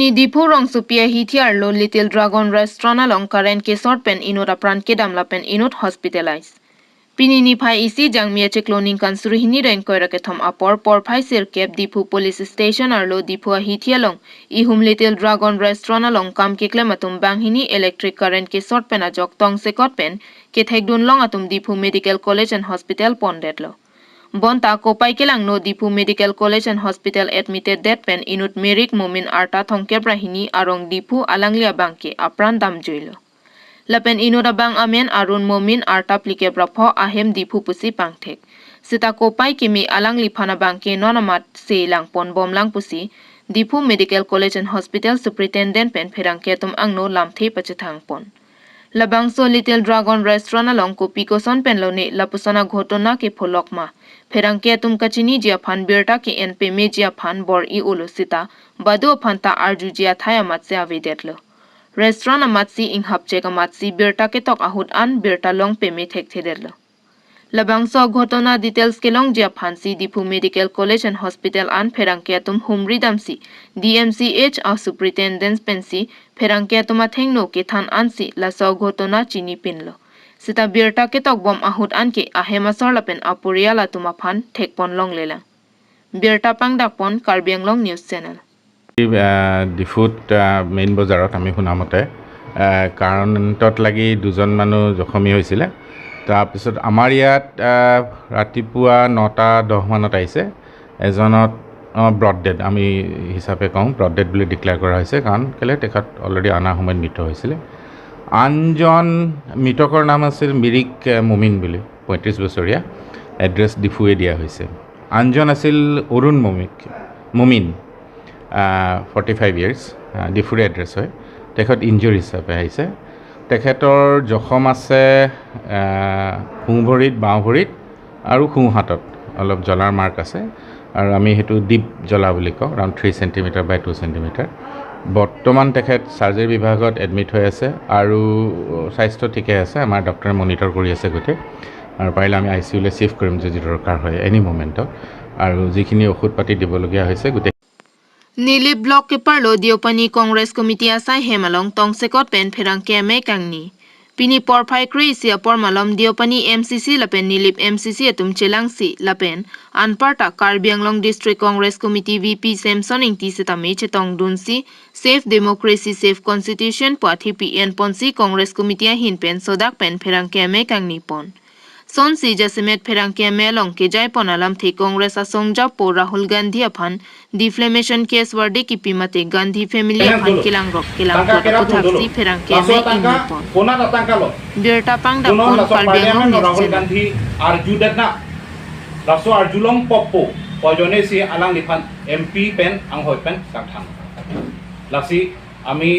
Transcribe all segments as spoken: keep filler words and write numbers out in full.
Ni Diphu rongsopi ahithi arlo Little Dragon Restaurant along current kesort pen inut apran kedam lapen inut hospitalized. Pini niphai isi Jangmi achiklo ningkan suri hini ra ingkoi ra kethom apor porphai sirkep Diphu Police Station arlo Diphu ahithi along ihum Little Dragon Restaurant along kam keklem atum banghini electric current kesort pen ajok tongsekot pen kethekdun long atum Diphu Medical College and Hospital pondetlo. Bonta kopai kelangno Diphu Medical College and Hospital admitted det pen inut Merik Momin arta thomkep ra hini arong Diphu alangli abangke apran damjuilo. Lapen inut abang amen Arun Momin arta phlikep ra pho ahem Diphu pusi pangthek. Seta kopai keme alangliphan abangke non amat se langpon bomlang pusi Diphu Medical College and Hospital Superintendent pen pherangke atum angno lamthe pachethangpon. Labangso Little Dragon Restaurant along kopi koson pen lone lapuson aghotona kepholok ma, pherangke atum kachiniji aphan birta ke-en pemeji aphan bor-i olo seta badu aphan ta arjuji athai amatsi avedetlo. Restaurant amatsi inghapchek amatsi birta ketok ahut an birta long peme thekthedetlo. Labangso aghotona details kelongji aphansi Diphu Medical College and Hospital an pherangke atum humri damsi D M C H a Superintendent pensi pherangke atum athengno kethan ansi laso aghotona chinipinlo. Seta birta ketokbom ahut anke ahem asor lapen aporial atum aphan thekpon longlelang. Birta pangdakpon Karbi Anglong News Channel. আহ, ডিফুত, আহ, মেইন বজাৰত আমি শুনামতে, আহ, কাৰেণ্টত লাগি দুজন মানুহ জখমী হৈছিলে। তাৰপিছত আমাৰ ইয়াত, আহ, ৰাতিপুৱা নটা দহ মানত আহিছে। এজনত, আহ, ব্ৰড ডেড আমি হিচাপে কওঁ, ব্ৰড ডেড বুলি ডিক্লেয়াৰ কৰা হৈছে, কাৰণ কেলে তেখেত অলৰেডি অনাৰ সময়ত মৃত হৈছিলে। আনজন মৃতকৰ নাম আছিল মিৰিক, আহ, মুমিন বুলি, পঁয়ত্ৰিছ বছৰীয়া, এড্ৰেছ ডিফুৱে দিয়া হৈছে। আনজন আছিল অৰুণ মমিক, মুমিন, ফৰ্টি ফাইভ ইয়াৰ্ছ, ডিফুৰে এড্ৰেছ হয়। তেখেত ইনজুৰি হিচাপে আহিছে। তেখেতৰ জখম আছে, আহ, সোঁ ভৰিত, বাওঁ ভৰিত আৰু সোঁ হাতত অলপ জ্বলাৰ মাৰ্ক আছে। আৰু আমি সেইটো ডিপ জ্বলা বুলি কওঁ, around three centimeter by two centimeter। বৰ্তমান তেখেত চাৰ্জাৰী বিভাগত এডমিট হৈ আছে আৰু স্বাস্থ্য ঠিকে আছে। আমাৰ ডক্টৰে মনিটৰ কৰি আছে গোটেই। আৰু পাৰিলে আমি আই চি ইউলৈ চিফ্ট কৰিম যদি দৰকাৰ হয় এনি মমেণ্টত। আৰু যিখিনি ঔষধ পাতি দিবলগীয়া হৈছে গোটেই। Nilip Block keparlo Deopani Congress Committee asai hem along tongsekot pen pherangke amei kangni. Pini porphai kre-isi apor malom Deopani M C C lapen Nilip M C C atum chelangsi lapen anparta Karbi Anglong District Congress Committee V P Samson Ingti setame chetongdunsi Save Democracy, Save Constitution pu athepi enponsi Congress Committee ahin pen sodak pen pherangke amei kangnipon. Sonsi jasemet pherangke amei along kejaipon alamthe Congress asong japo Rahul Gandhi aphan defamation case warde kipi mate Gandhi family aphan kelangrok kelangpot aputhaksi pherangke amei ingnipon. Birta pangdakpon Karbi Anglong News Channel. Gandhi arjudetna. Laso arjulong pokpo, poijonesi alangliphan M P pen anghoi pen kangthang. Lasi আমি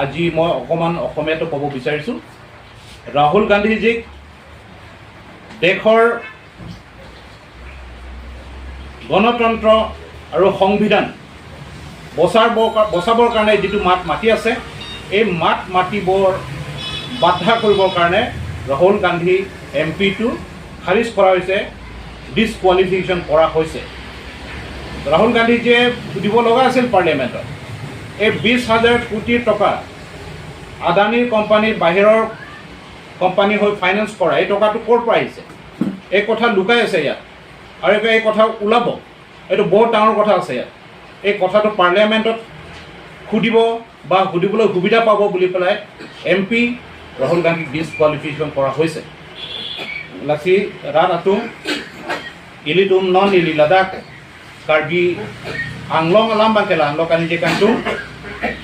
আজি মই অকণমান অসমীয়াটো ক'ব বিচাৰিছোঁ। ৰাহুল গান্ধীজীক দেশৰ গণতন্ত্ৰ আৰু সংবিধান বচাবৰ কা-, বচাবৰ কাৰণে যিটো মাত মাতি আছে, এই মাত মাতিবৰ বাধা কৰিবৰ কাৰণে ৰাহুল গান্ধী এম পিটো খাৰিজ কৰা হৈছে, ডিছকুৱালিফিকেশ্যন কৰা হৈছে। ৰাহুল গান্ধীজীয়ে সুধিব লগা আছিল পাৰ্লিয়ামেণ্টত, এই বিছ হাজাৰ কোটি টকা আদানীৰ কোম্পানী, বাহিৰৰ কোম্পানী হৈ ফাইনেন্স কৰা এই টকাটো ক'ৰ পৰা আহিছে? এই কথা লুকাই আছে ইয়াত, আৰু এতিয়া এই কথা ওলাব। এইটো বহুত ডাঙৰ কথা আছে ইয়াত। এই কথাটো পাৰ্লিয়ামেণ্টত সুধিব বা সুধিবলৈ সুবিধা পাব বুলি পেলাই এম পি ৰাহুল গান্ধীক ডিছকুৱালিফিকেশ্যন কৰা হৈছে। Lasi rat atum, ilitum non ili ladak Karbi Anglong alam abangke la-anlo kaningje kangtung.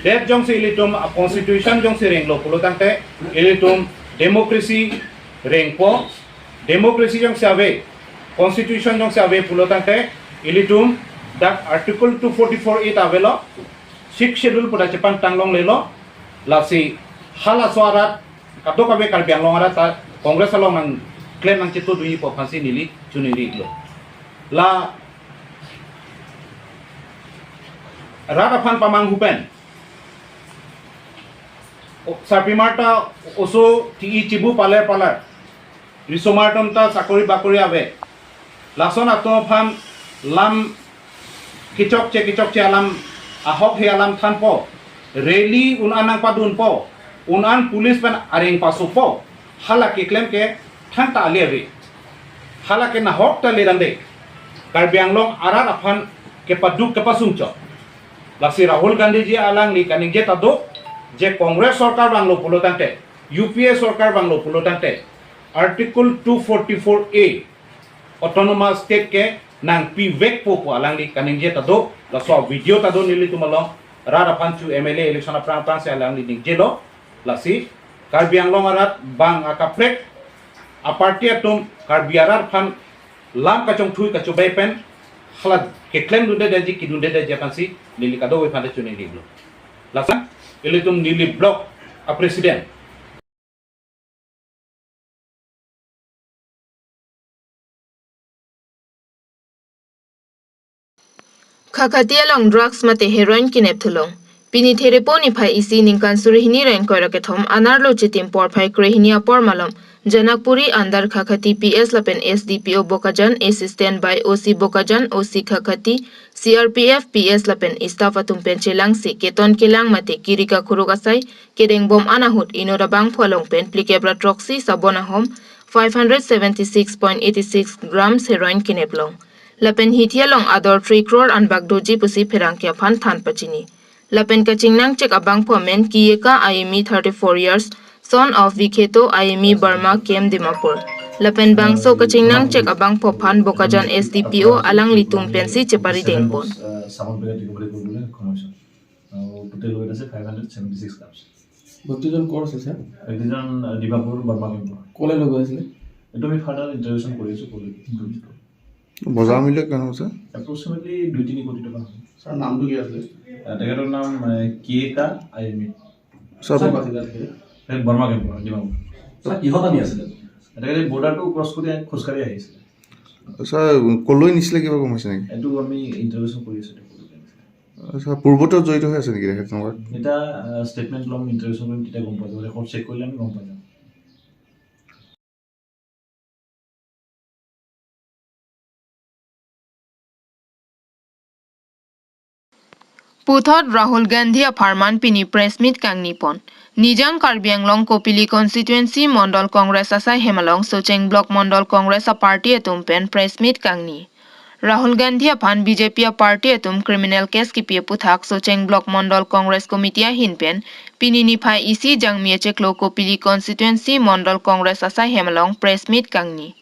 Det jongsi ilitum a constitution jongsi renglo pulo tangte, ilitum democracy rengpo. Democracy jongsi ave, constitution jongsi ave pulo tangte, ilitum dak article two forty-four A ta avelo, sixth schedule pu ta chepangtang longlelo. Lasi halaso arat kadokave Karbi Anglong arat ta Congress along nangklem nangchitudunji pu aphansi neli choningri-iklo. La rat aphan pamanghu pen, o, sarpimar ta oso ti-i chibu paler paler, risomar atum ta sakori bakori ave. Lason atum aphan lam kechokche kechokche alam ahok he alam thanpo, rally un-an nangpadunpo, un-an police pen areng pasopo, hala keklem ke thangta ale ave. Hala ke nahok ta ledamde. Karbi Anglong arat aphan kepaduk kepasung chot. Lasi Rahul Gandhi ji alangli kaningje ta do, je Congress sorkar vanglo pulo tangte, U P A sorkar vanglo pulo tangte, Article two forty-four A Autonomous State ke nangpivekpo pu alangli kaningje ta do, laso video ta do nelitum along, rat aphan chu M L A election aphrang aphrangsi alangli ningjelo, lasi Karbi Anglong arat bang akaprek, aparty atum Karbi arat aphan lam kachongthui kachobai pen, hala keklem dundedetji kedundedetji aphansi neli kadokave aphan ta choningri lo. Lason, ilitum neli block a president. Khakhati along drugs mate heroin kinep thulong. Pini Therepo niphai isi ningkan suri hini ra ingkoi ra kethom anerlo chitim porphai krehini apor malom Janakpuri under Khakhati P S lapen S D P O Bokajan, assistant by O C Bokajan, O C Khakhati, C R P F, P S lapen staff atum pen chelangsi keton kelang mate kiri kakhuruk asai kedengbom an ahut inut abangphu along pen phlikep ra throksi sabon ahom five hundred seventy six point eight six grams heroin kinep long. Lapen hithi along ador three crore anbak doji pusi pherangke aphan than pachini. Lapen kachingnangchek abangphu amen Kiyeka Ayemi, thirty-four years, son of Vikheto Ayemi, Burma, Camp Dimapur. Lapen bangso kachingnangchek abangphu aphan Bokajan S D P O alanglitum pensi chepari dengpon. আহ, চামগ্ৰী ৰিকভাৰী কৰিবলৈ সক্ষম হৈছে। আৰু টোটেল ৱেইট আছে five hundred seventy six grams. ভৰ্তিজন ক'ৰ আছে, ছাৰ? ভৰ্তিজন, আহ, ডিমাপুৰ বৰ্মা কেম্পৰ। ক'লৈ লৈ গৈ আছিলে? এইটো আমি ফাৰ্দাৰ ইণ্টাৰভেনশ্যন কৰি আছোঁ, ক'লৈ কি কৰিছোঁ। বজাৰ মূল্য কিমান হ'ব, ছাৰ? এপ্ৰক্সিমেটলি দুই তিনি কোটি টকা হ'ব। ছাৰ, নামটো কি আছিলে? আহ, তেখেতৰ নাম, আহ, কে কা I M E. Sir, sir, বাসিন্দা তেখেত? তেখেত বৰ্মা কেম্পৰ, ডিমাপুৰ। ছাৰ, কিহত আনি আছিলে? তেখেতে বৰ্ডাৰটো ক্ৰছ কৰি আহি, খোজকাঢ়ি আহিছিলে। ছাৰ, ক'লৈ নিছিলে, কিবা গম পাইছে নেকি? এইটো আমি ইণ্টাৰভেনশ্যন কৰি আছোঁ, এতিয়া ক'লৈ নিছিলে। ছাৰ, পূৰ্বতেও জড়িত হৈ আছে নেকি তেখেত তেনেকুৱা? এতিয়া, আহ, ষ্টেটমেণ্ট ল'ম, ইণ্টাৰভেনশ্যন কৰিম, তেতিয়া গম পোৱা যাব। ৰেকৰ্ড চেক কৰিলে আমি গম পাই যাম। Puthot Rahul Gandhi apharman pini press meet kangnipon. Nijang Karbi Anglong Kopili constituency Mondol Congress asai hem along Socheng Block Mondol Congress aparty atum pen press meet kangni. Rahul Gandhi aphan B J P aparty atum criminal case kipi aputhak Socheng Block Mondol Congress Committee ahin pen pini niphai isi Jangmi achiklo Kopili constituency Mondol Congress asai hem along press meet kangni.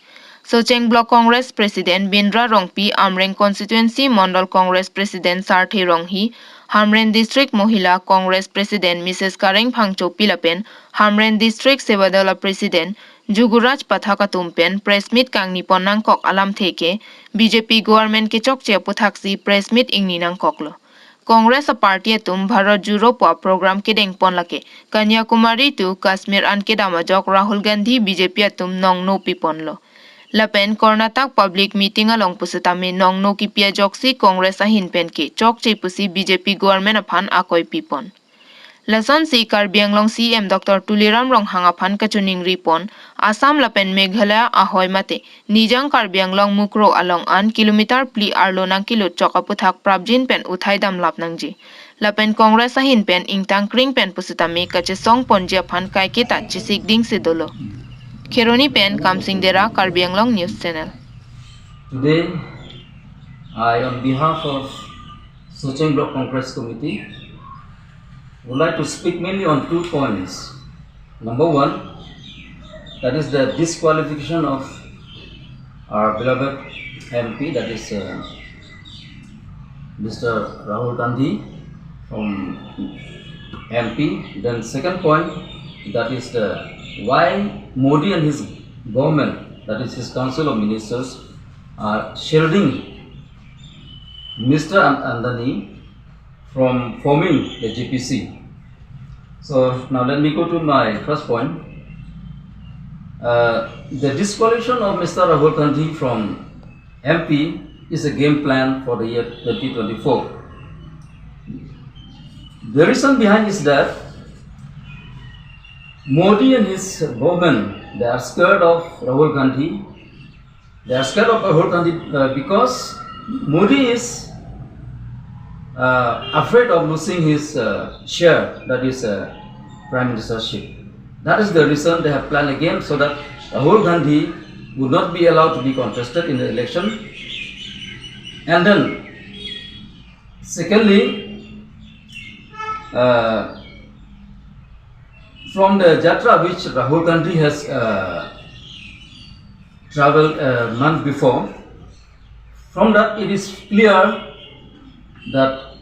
Socheng Block Congress President Bindra Rongpi, Amreng Constituency Mondol Congress President Sarthe Ronghi, Hamren District Mohila Congress President Missus Kareng Phangchopi lapen Hamren District Sevadol a President Juguraj Pathak atum pen press meet kangnipon nangkok alamthe ke B J P government kechokche aputhaksi press meet ingni nangkoklo. Congress aparty atum Bharat Jodo pu aprogram kedengpon lake Kanyakumari to Kashmir an kedam ajok Rahul Gandhi B J P atum nongno piponlo. Lapen Karnataka public meeting along pusitame nongno kipi ajoksi Congress ahin pen ke chokche pusi B J P government aphan akoi pipon. Lasonsi Karbi Anglong C E M Doctor Tuliram Ronghang aphan kachoningripon, Assam lapen Meghalaya ahoi mate Nijang Karbi Anglong Mukroh along an kilometer phli arlo nangkelut chok aputhak prapjin pen uthai damlap nangji. Lapen Congress ahin pen ingtangkring pen pusitame kachesongponji aphan kaiketa chesik dingsi dolo. Kheroni pen Kamsing Dera, Karbi Anglong News Channel. Today, I, on behalf of Socheng Block Congress Committee, would like to speak mainly on two points. Number one, that is the disqualification of our beloved M P, that is, uh, Mister Rahul Gandhi from M P. Then second point, that is the why Modi and his government, that is his Council of Ministers, are shielding Mister An-, Adani from forming the G P C. So now let me go to my first point. Uh, the disqualification of Mister Rahul Gandhi from M P is a game plan for the year twenty twenty-four. The reason behind is that Modi and his government, they are scared of Rahul Gandhi. They are scared of Rahul Gandhi, uh, because Modi is uh, afraid of losing his uh, chair, that is uh, prime ministership. That is the reason they have planned a game so that Rahul Gandhi would not be allowed to be contested in the election. And then, secondly, uh, from the jatra which Rahul Gandhi has uh, traveled a month before, from that it is clear that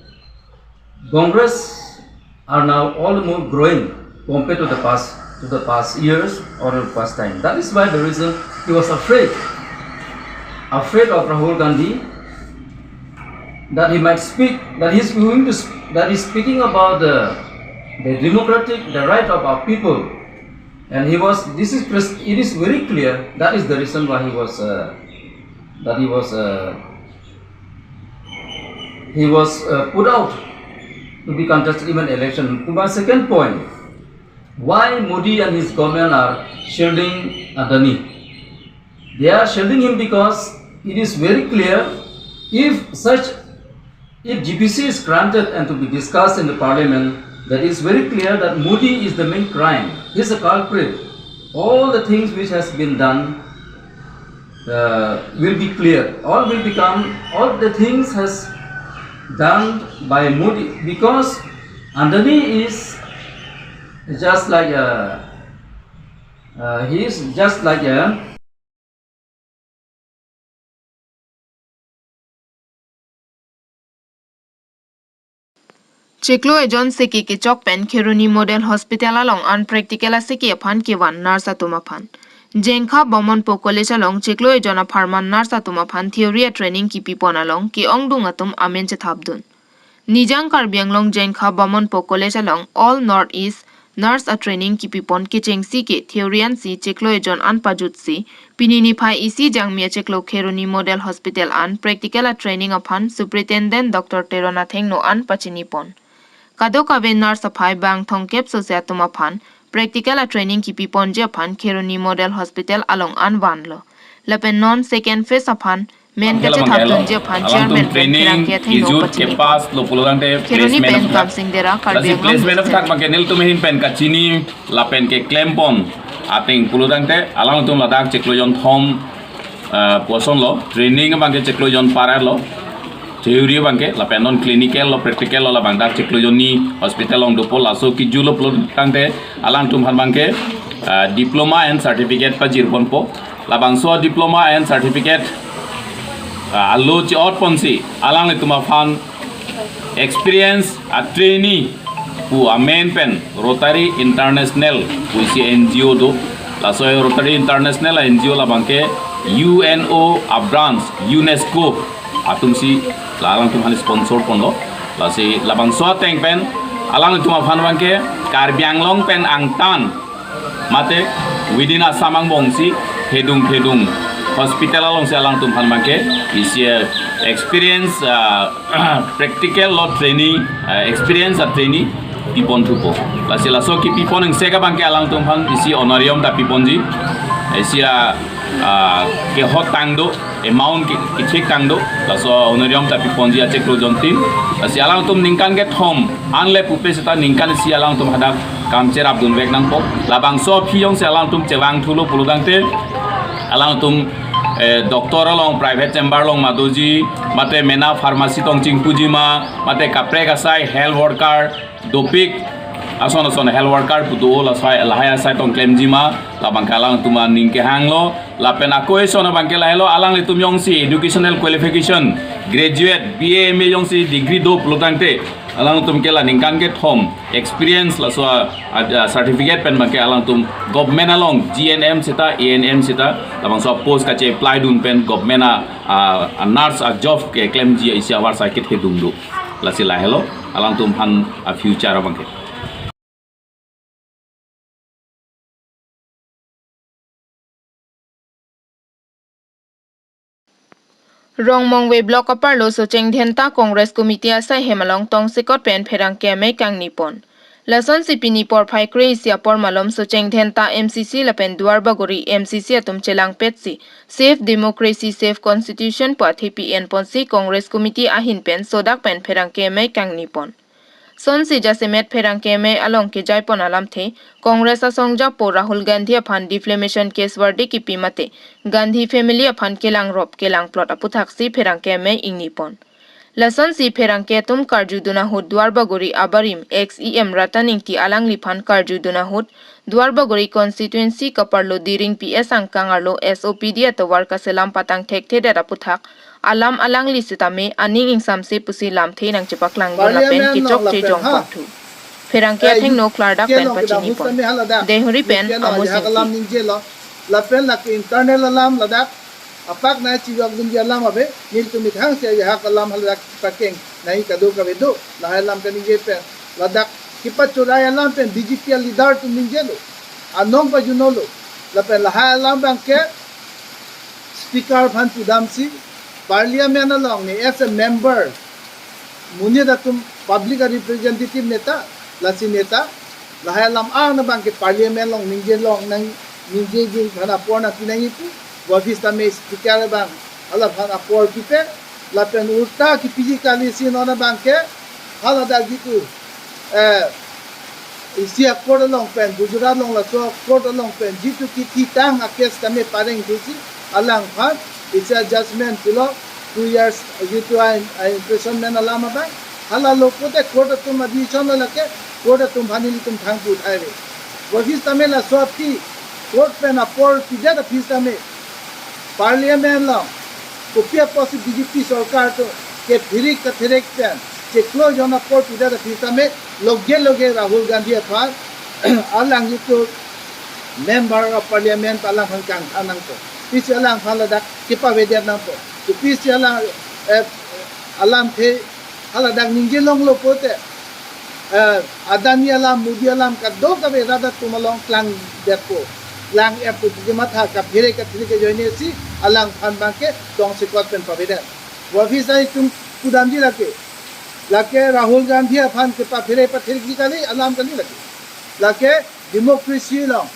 Congress are now all the more growing compared to the past, to the past years or the past time. That is why the reason he was afraid, afraid of Rahul Gandhi, that he might speak, that he's going to, sp- that he's speaking about the, the democratic, the right of our people. And he was, this is, pres- it is very clear, that is the reason why he was, uh, that he was, uh, he was uh, put out to be contested even election. To my second point, why Modi and his government are shielding Adani? They are shielding him because it is very clear, if such, if G P C is granted and to be discussed in the parliament, that is very clear that Modi is the main crime. He's a culprit. All the things which has been done uh, will be clear. All will become, all the things has done by Modi, because Adani is just like a, uh, he is just like a Chiklo ejon siki kechok pen Kheroni Model Hospital along an practical asiki aphan kevan nurse atum aphan. Jengkha Bamonpo College along chiklo ejon apharman nurse atum aphan theory a training kipipon along ke-ongdung atum amen chethapdun. Nijang Karbi Anglong Jengkha Bamonpo College along All North East Nurse a training kipipon kechengsi ke theory ansi chiklo ejon an pajutsi, pini niphai isi Jangmi achiklo Kheroni Model Hospital an practical a training aphan Superintendent Doctor Teron Athengno an pachinipon. Kadokave nurse aphai bang thomkep sose atum aphan practical a training kipiponji aphan Kheroni Model Hospital along an vanlo. Lapen non second phase aphan men kachethapdunji aphan chairman pen Pherangke Athengno pachini. Kheroni pen Kamsing Dera, Karbi Anglong. Placement aphuthak abangke nelitum ahin pen kachini lapen keklempon ateng pulotangte alangtum ladak chiklo jonthom uh, puson lo, training abangke chiklo jon parar lo. Theory abangke lapen non clinical lo, practical lo, labang dak chiklo jonni hospital along dopo, laso kijulo pulotangte alangtum aphan abangke uh, diploma and certificate pajirponpo. Labangso diploma and certificate uh, alo chi-otponsi alanglitum aphan experience a trainee pu amen pen Rotary International pu isi N G O do. Laso Rotary International N G O labangke U N O a branch UNESCO atumsi la alangtum aphan sponsor ponlo. Lasi labangso ateng pen alangtum aphan abangke Karbi Anglong pen angtan mate within Assam angbongsi kedung kedung hospital alongsi alangtum aphan abangke isi experience uh, practical lo training uh, experience a training pipon thupo. Lasi laso kipipon ingsek abangke alangtum aphan isi honorarium ta piponji. Isi a uh, kehot tang do, amount ke kechek tang do. Laso honorarium ta piponji achiklo jontin. Lasi alangtum ningkan kethom anle pupe seta ningkan isi alangtum hadak kam cherapdunvek nangpo. Labangso aphi jongsi alangtum chevang thulo pulotangte alangtum eh, doctor along private chamber along madoji, mate mena pharmacy tong chingpuji ma, mate kaprek asai health worker dopik ason ason health worker pu do, lasai lahai asai tong klemji ma, labangke alangtum aning kehanglo. Lapen ako eson abangke lahelo, alanglitum jongsi educational qualification graduate B A M A jongsi degree do pulotangte alangtum ke la ningkan kethom experience laso a, a, a certificate pen abangke alangtum government along G N M seta, A N M seta, labangso post kache-apply dun pen government a, a, a nurse a job keklemji isi avarsai kedung do. Lasi lahelo alangtum aphan a future abangke. Rongmongve Block aparlo Socheng Dhenta Congress Committee asai hem along tongsekot pen pherangke amei kangnipon. Lasonsi pini porphai kre-isi apor malom Socheng Dhenta M C C lapen Duarbagori M C C atum chelangpetsi Save Democracy, Save Constitution pu athepi enponsi Congress Committee ahin pen sodak pen pherangke amei kangnipon. Sonsi jasemet pherangke amei along kejaipon alamthe, Congress asong japo Rahul Gandhi aphan defamation case verdict kipi mate Gandhi family aphan kelangrop kelangplot aputhaksi pherangke amei ingnipon. Lasonsi pherangke atum karjudun ahut Duarbagori abarim ex E M Ratan Engti alangliphan karjudun ahut Duarbagori constituency kaparlo Diring P S angkang arlo S O P D atovar kaselam patang thekthedet aputhak alam alangli sitame aning ingsamse pusi lamthe nangchepaklangdun lapen Parliament along kechokche lapen jong ha. Ponthu. Pherangke Eh, athengno klardak pen kelong pachinipon. Kedam husami haladak. Deihori pen Kelong Amos ajahak Engti. Alam ningjelo. Lapen lake internal alam ladak. Apak nai chijok dunji alam ave. Nelitum methang si ajahak alam haladak pakeng. Nai kadokave do. Lahai alam kaningje pen. Ladak kepachorei alam pen B J P leader atum ningjelo. Anong pajunolo. Lapen lahai alam abangke Speaker aphan pudamsi Parliament along ne as a member monit atum public representative neta, lasi neta, lahai alam an abangke Parliament along ningje long nang ningje jing aphan apor nangpi nangji pu, office tame Speaker abang hala aphan apor kipe, lapen ulta kipiji kalisi non abangke, haladak jitu, eh, isi a-court along pen, Gujarat along laso court along pen, jitu kithitang a-case tame pareng thusi, alangphan, isi a-judgment pulo, two years, jitu a, a-imprisonment alam abang, halalo pute court atum a-decision lo lake, court atum aphan nelitum thangpu thai ave. Office tame laso aphi, court pen apor pidet aphi tame, Parliament along, kopi apotsi B J P sorkar atum, kephirik kathirik pen, chiklo jon apor pidet aphi tame, loge loge Rahul Gandhi aphan, alang jitu member of Parliament alangphan kangthan nangpo. Pisi alangphan ladak kipavedet nangpo. Pisi alang, eh, alamthe haladak ningje longlo pute, eh, Adani alam, Modi alam kadokave rat atum along klangdetpo. Klang-etpo puke matha kaphere kathirik ajoine si alangphan abangke tongsekot pen pavedet. Office ai tum kudamji lake. Lake Rahul Gandhi aphan kepaphere pathirik ji kali, alam kali lake. Lake democracy along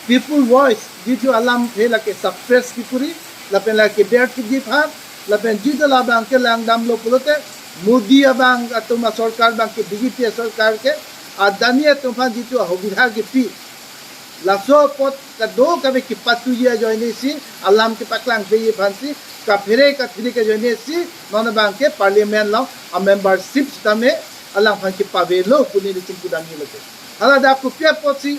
people voice jitu alamthe lake suppress kipuri, lapen lake ber thikji aphan, lapen jitu labang kelangdamlo pulote, Modi abang atum asorkar abangke B J P asorkar ke, Adani atum aphan jitu ahobidha kipi. Laso apot kadokave kipatuji ajoine si, alam kipaklangpeji aphansi, kaphere kathirik ajoine si, non abangke Parliament along a-membership sitame, alangphan kipavelo pu nelitum kudamji lake. Haladak kopi apotsi,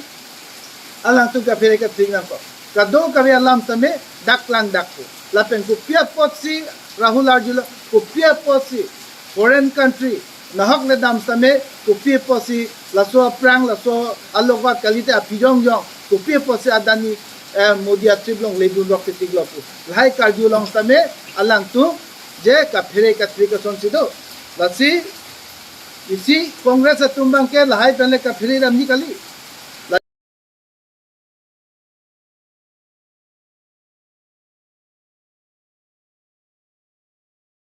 alangtum kaphere kathirik nangpo. Kadokave alam tame dak klangdakpo. Lapen kopi apotsi Rahul arjulo, kopi apotsi foreign country nahok ledam tame, kopi apotsi laso aphrang, laso alokwat kalite aphi jongjong, kopi apotsi Adani, eh, Modi a-trip along ledun rok titik lok pu. Lahai karjulong tame, alangtum je kaphere kathirik asonsi do. Lasi, isi Congress atum abangke lahai pen le kaphere damji kali.